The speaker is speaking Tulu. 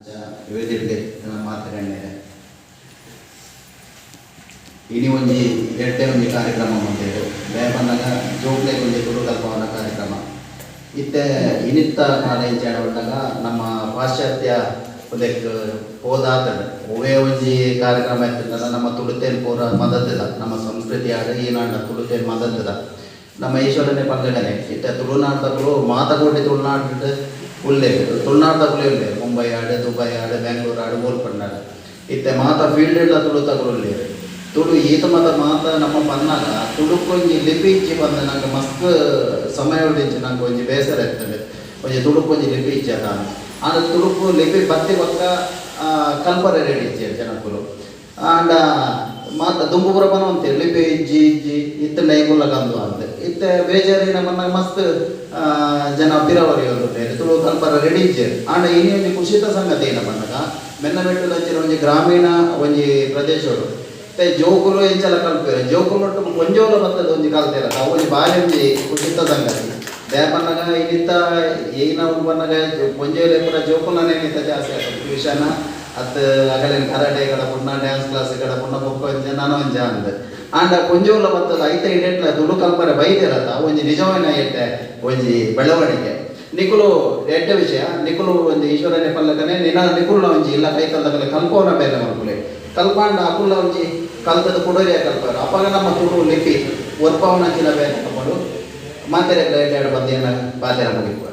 ವೇದಿಕೆ ಮಾತನಾಡಿದ್ದಾರೆ. ಇನಿ ಒಂಜಿ ಎಡ್ಡೆ ಒಂಜಿ ಕಾರ್ಯಕ್ರಮ ಮಂತೇರು. ಬೇರೆ ಪನ್ನಗ ಜೋಕ್ಲೆಗ್ ಒಂಜಿ ತುಳು ಕಲ್ಪವನ ಕಾರ್ಯಕ್ರಮ. ಇತ್ತೆ ಇನಿತ್ತ ಕಾಲ ಇಂಚ ಪಂಡಗ ನಮ್ಮ ಪಾಶ್ಚಾತ್ಯ ಉಂದೆಕ್ ಪೋದಾತಂಡ್. ಒವ್ವೇ ಒಂಜಿ ಕಾರ್ಯಕ್ರಮ ಇತ್ತುಂಡಲ ನಮ್ಮ ತುಳುತೇನ್ ಪೂರ ಮದತುದ. ನಮ್ಮ ಸಂಸ್ಕೃತಿ ಆಡ್ ಈನಾಂಡ ತುಳುತೇನ್ ಮದತುದ. ನಮ್ಮ ಈಶ್ವರನೇ ಪಂಡಗನೆ ಇತ್ತೆ ತುಳುನಾಡ್ದಕುಲು ಮಾತ ಕೋಟಿ ತುಳುನಾಡ್ ಉಲ್ಲೇರ್, ತುಳುನಾಡ್ದಕುಲೇ ಉಲ್ಲೇರ್. ಮುಂಬೈ ಆಡ್, ದುಬೈ ಆಡ್, ಬೆಂಗಳೂರು ಆಡ್, ಓಲ್ ಪಂಡಾಡ ಇತ್ತೆ ಮಾತ ಫೀಲ್ಡ್ ತುಳುತಕುಲು ಉಲ್ಲೇರ್. ತುಳು ಈತ ಮಾತ ಮಾತ ನಮ್ಮ ಪನ್ನಾಗ ತುಳುಕೊಂಜಿ ಲಿಪಿ ಇಜ್ಜಿ ಪಂದ್ ನಂಗೆ ಮಸ್ತ್ ಸಮಯ ಇಂಚ ನಂಗೆ ಒಂಜಿ ಬೇಸರ ಇರ್ತದೆ, ಒಂಜಿ ತುಳುಕೊಂಜಿ ಲಿಪಿ ಇಜ್ಜಿ ಅದ. ಆಂಡ ತುಳುಕು ಲಿಪಿ ಬತ್ತಿ ಬೊಕ್ಕ ಕಲ್ಪರೆ ರೆಡಿ ಇಜ್ಜಿ ಜನಕುಲು. ಆಂಡ ಮಾತ ದುಂಬು ಪೂರ ಪನೊಂತೆ ಲಿಪಿ ಇಜ್ಜಿ ಇಜ್ಜಿ, ಇತ್ತಂಡ ಎಂಕುಲ್ಲ ಕಂದು ಅಂತ. ಇತ್ತೆ ಬೇಜಾರಿನ ಪನ್ನಾಗ ಮಸ್ತ್ ಜನ ಪಿರವರಿ ಉಂಟು, ತುಳು ಕಲ್ಪರ ರೆಡಿ ಇಜ್ಜೆರ್. ಆಂಡ ಇನಿ ಒಂಜಿ ಖುಷಿತ ಸಂಗತಿ ಏನ ಪನ್ನಗ, ಮೆನ್ನಬೆಟ್ಟುದಂಚಿನ ಒಂಜಿ ಗ್ರಾಮೀಣ ಒಂಜಿ ಪ್ರದೇಶಡು ಇತ್ತೆ ಜೋಕುಲು ಎಂಚಲ ಕಲ್ಪೆರ್. ಜೋಕುಲು ಒಟ್ಟು ಒಂಜೋಲ ಬತ್ತದ ಒಂಜಿ ಕಲ್ತೆರ, ಅವು ಒಂಜಿ ಬಾರಿ ಒಂಜಿ ಖುಷಿತ ಸಂಗತಿ. ದಾಯೆ ಪನ್ನಗ ಇನಿತ್ತ ಏನ ಪನ್ನಗ ಒಂಜೋಲೆ ಪೂರ ಜೋಕುಲನೇ ಇನಿತ್ತ ಜಾಸ್ತಿ ಆತುಂಡು. ಟ್ಯೂಷನ್ ಅತ್ ಅಗಲೇನ್ ಕರಾಟೆ ಕಡಪುಡ್ನ, ಡ್ಯಾನ್ಸ್ ಕ್ಲಾಸ್ ಕಡಪುಡ್ನ, ಬೊಕ್ಕ ಒಂಜಿ ನನ ಒಂಜಿ ಅಂದ್. ಆಂಡ ಒಂಜೋಲ ಬತ್ತದ ಐತ ಇಡೆಟ್ಲ ತುಳು ಕಲ್ಪರೆ ಬೈದಿರತ್ತ, ಅವು ಒಂಜಿ ನಿಜವಾಯಿನ ಎಡ್ಡೆ ಒಂಜಿ ಬೆಳವಣಿಗೆ. ನಿಕುಲು ಎಡ್ಡೆ ವಿಷಯ. ನಿಕುಲು ಒಂಜಿ ಈಶ್ವರನೇ ಪಲ್ಲಕನೆ ನಿನ ನಿಕುಲ್ನ ಒಂಜಿ ಇಲ್ಲ ಕೈತಲ್ದಕಲೆ ಕಲ್ಪವನ ಬೇಲೆ ಮಲ್ಪುಲೆ. ಕಲ್ಪಾಂಡ ಅಕುಲ್ಲ ಒಂಜಿ ಕಲ್ತದ ಕುಡೋರಿಯ ಕಲ್ಪರು. ಅಪಗ ನಮ್ಮ ತುಳು ಲಿಪಿ ಒರ್ಪವನಂಚಿನ ಬೇಲೆ ಕಪ್ಪಡು. ಮಾತೆರೆ ಎಡ್ಡೆ ಬಂದಿನ ಪಾತೆರ ಮುಗಿಪು.